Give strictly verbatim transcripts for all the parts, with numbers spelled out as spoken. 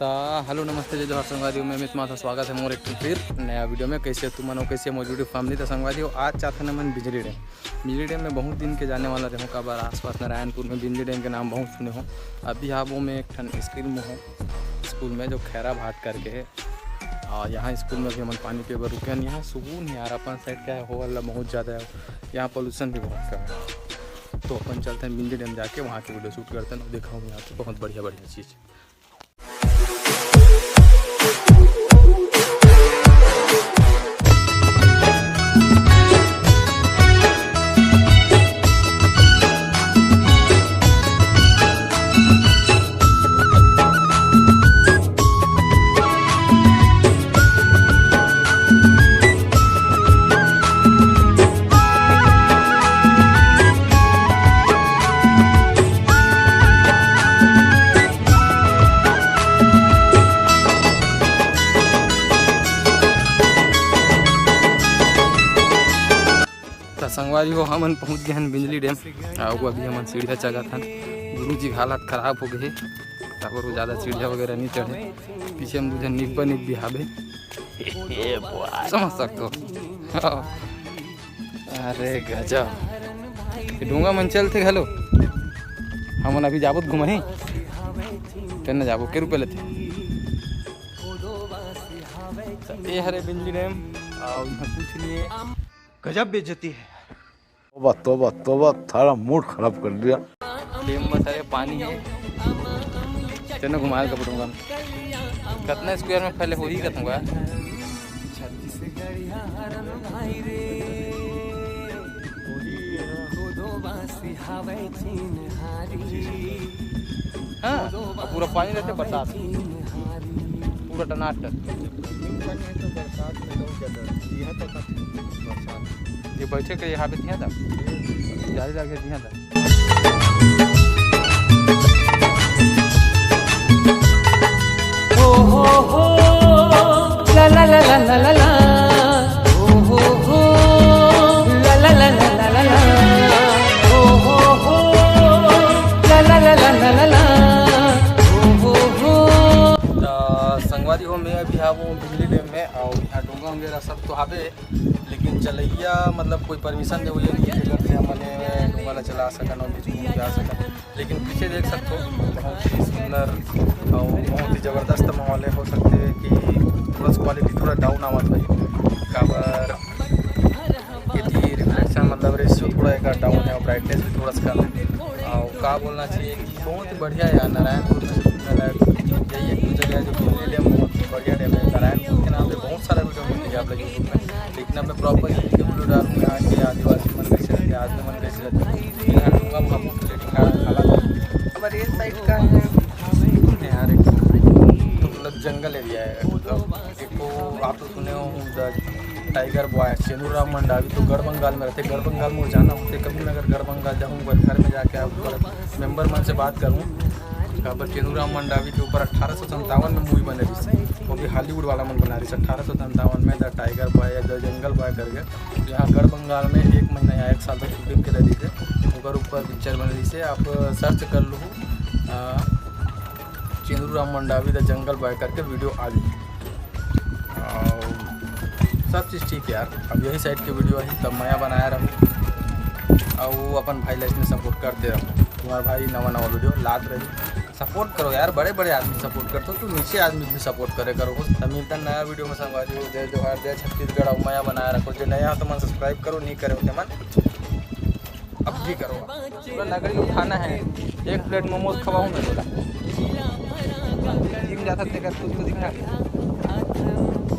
त हेलो, नमस्ते, जय जोहार संगवारी हो, मैं अमित माथा, स्वागत है मोर एक ठो फिर नया वीडियो में। कैसे तुमन हो, कैसे मोर YouTube family? त संगवारी हो, आज जाथन हमन बिजली डैम। बिजली डैम में बहुत दिन के जाने वाला रहूँ, काबर आसपास नारायणपुर में बिजली डैम के नाम बहुत सुने हो। अभी आबो मैं एक ठन स्कूल में हो, स्कूल में जो खैरा भाट करके है, और यहाँ स्कूल में भी हमन पानी पिए बर रुके हन। यहाँ सुकून है यार, अपन साइड क्या है, हो हल्ला बहुत ज़्यादा है, यहाँ पॉल्यूशन भी बहुत कम है। तो अपन चलते हैं बिजली डैम जाके, वहाँ के वीडियो शूट करते हैं और दिखाऊँ यहाँ पे बहुत बढ़िया बढ़िया चीज़। त संगवारी हो, हमन पहुंच गए हन बिजली डैम। अउ अभी हमन सीढ़िया चघत हन। गुरु जी के हालत खराब हो गए हे, काबर वो ज़्यादा सीढ़िया वगैरह नहीं चढ़े। पीछे में दू झन निब्बा निब्बी हाबे, समझ सकते हो। हाँ। अरे गजब, ये डोंगा मन चलथे घलो। हमन अभी जाबो त घुमही, तेन जाबो, के रुपया लेथे? त ये हरे बिजली डैम, अउ यहाँ कुछ नहीं है। गजब बेइज्जती है। तोबा, तोबा, तोबा, थारा मूड खराब कर दिया। डैम में सारे पानी है, तेन घुमाए ल कपड़ूंगा। कितना स्क्वायर में फैले होही कथूंगा। हाँ, अब पूरा पानी रहते बरसात, पूरा टनाटन। जमीन पानी है तो बरसात में लोग ज्यादा, यह तो सब बरसात। ये बैठे के यहाँ पे ध्यान था, जाली लगे ध्यान था। ओ हो हो, ला ला ला ला ला ला ला। ओ हो हो, ला ला ला ला ला ला ला। ओ हो हो, ला ला ला ला ला ला ला। ओ हो हो। त संगवारी हो, मैं अभी हावों बिजली डैम में, अउ यहाँ डोंगा वगैरह सब तो हावे, लेकिन चलैया मतलब कोई परमिशन दे हुए नहीं है, जेकर से हमन डोंगा ला चला सकन और बीच में जा सकन। लेकिन पीछे देख सकते हो, बहुत ही सुंदर और बहुत ही ज़बरदस्त माहौल है। हो सकते है कि थोड़ा सा क्वालिटी थोड़ा डाउन आवत होही, काबर यदि रिफ्लेक्शन मतलब रेशियो थोड़ा एक डाउन है और ब्राइटनेस भी थोड़ा सा कम है। और का बोलना चाहिए कि बहुत ही बढ़िया है यार, नारायणपुर में घूमने लायक यही एक दो जगह है जो घूमने लिए बहुत बढ़िया डैम है। नारायणपुर के नाम पे बहुत सारा वीडियो मिल जाएगा आप लोग YouTube में, लेकिन अब मैं प्रॉपर हिंदी के वीडियो डालूँ, यहाँ के आदिवासी मन कैसे रहते हैं, आदमी मन कैसे रहते हैं, यहाँ डोंगा में हम लोग ट्रेडिंग हालत है। हमारे ये साइड का है। यार एक तो मतलब जंगल एरिया है, मतलब देखो आप तो सुने हो द टाइगर बॉय चेनू राम मंडावी तो गढ़ बंगाल में रहते। गढ़ बंगाल में जाना होते कभी मैं अगर गढ़ बंगाल जाऊँ, घर में जाके आप मेंबर मन से बात करूँ, काबर चेनू राम मंडावी के ऊपर अठारह सौ संतावन में मूवी बने रहिस, वो भी हॉलीवुड वाला मन बना रहिस अठारह सौ संतावन में, द टाइगर बॉय या द जंगल बॉय करके। तो यहाँ गढ़ बंगाल में एक महीना या एक साल तक शूटिंग करे रहिस, ओकर ऊपर पिक्चर बने रहिस। आप सर्च कर लो, अ, Chenu Ram Mandavi the jungle boy करके वीडियो आ जाए। और सब चीज़ ठीक है यार, अब यही साइड के वीडियो है, तब मया बनाया रहूँ और वो अपन भाई लाइफ में सपोर्ट करते रहूँ। तुम्हारा भाई नवा नवा वीडियो लात रही, सपोर्ट करो यार, बड़े बड़े आदमी सपोर्ट करते हो तो नीचे आदमी भी सपोर्ट करे करो। तो मिलता नया वीडियो में संगवारी हो। जय जोहार, जय छत्तीसगढ़, और मया बनाया रखो। जो नया हो तो मन सब्सक्राइब करो, नहीं करे हो तो मन अब भी करो। पूरा नगरी को खाना है, एक प्लेट मोमोज खवाऊँ मैं बोला। जिम जाता तेरा खुद को दिखा।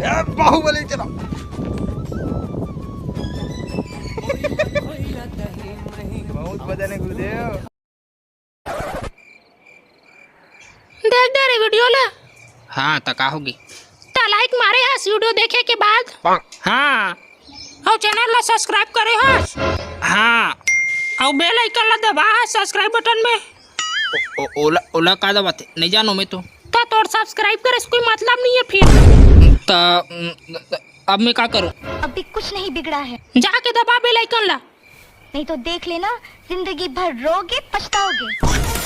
ए, बाहुबली चला। बहुत वजन है गुरुदेव। देख दे रे वीडियो ला। हाँ, त का होगे? त लाइक मारे हस वीडियो देखे के बाद? हाँ। अउ चैनल ला सब्सक्राइब करे हस? हाँ। अउ बेल आइकन ला दबा हस सब्सक्राइब बटन में? ओ, ओ, ओला, ओला का दबाथे? नहीं जानो मैं तो। त तोर सब्सक्राइब करे से कोई मतलब नहीं है फिर। त, त अब मैं का करूँ? अभी कुछ नहीं बिगड़ा है। जाके दबा बेल आइकन ला। नहीं तो देख लेना, जिंदगी भर रोगे पछताओगे।